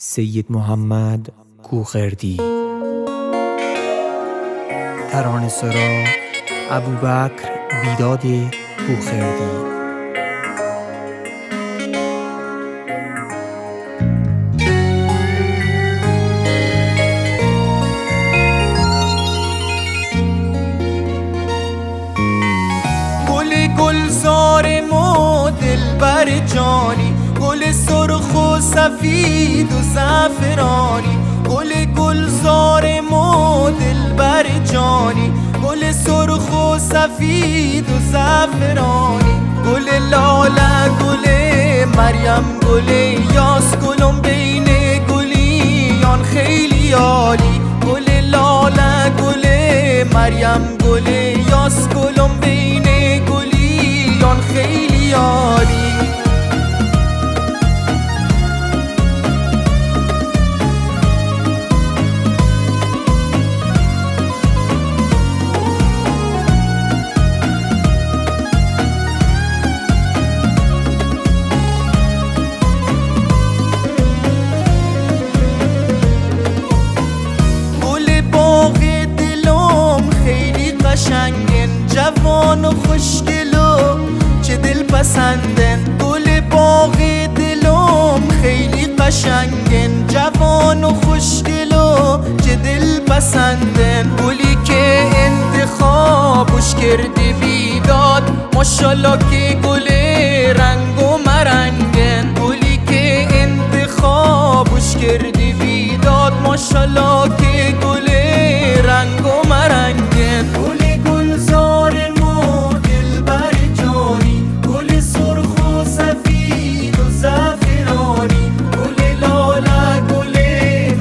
سید محمد کوخردی۔ ترانه سرا ابوبکر بیداد کوخردی۔ گل گلزار مو دلبر جانی، گل سرخ و سفید و زعفرانی. گل گلزار مو دلبر جانی، گل سرخ و سفید و زعفرانی. گل لاله، گل مریم، گل یاس، گلم بین گلیان خیلی عالی. گل لاله، گل مریم، گل یاس، گلم بین گلیان خیلی عالی. گل باغ دلم خیلی قشنگن، جوان و خوشگل و چه دلپسندن. گل باغ دلم خیلی قشنگن، جوان و خوشگل و چه دلپسندن. گلی که انتخابش کردی بیداد، ماشاءالله که گل رنگ و مرنگن. گلی که انتخابش کردی بیداد، ماشاءالله که گل رنگ و مرنگن. گل گلزار مو دلبر جانی، گل سرخ و سفید و زعفرانی. گل لاله، گل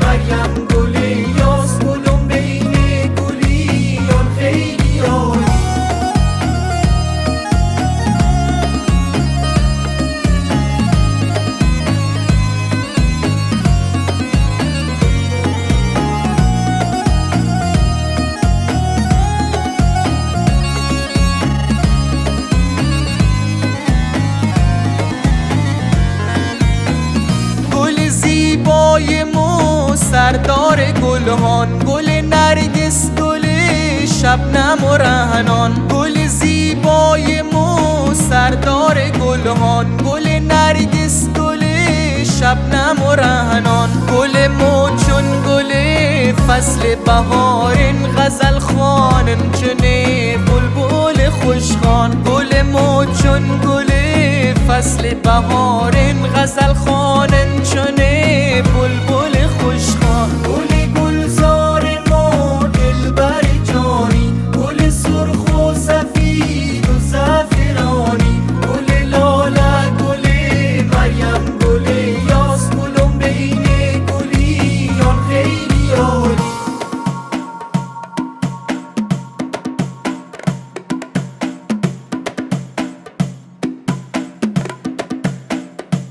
مریم، گل یاس، گلم بین گلیان خیلی عالی. گل زیبای مو سردار گلهان، گل نرگس، گل شبنم و رهنان. گل زیبای مو سردار گلهان، گل نرگس، گل شبنم و رهنان. گل مو چون گل فصل بهارین، غزل خوانن چنه بلبل خوشخوان. گل مو چون گل فصل بهارین، غزل خوانن چنه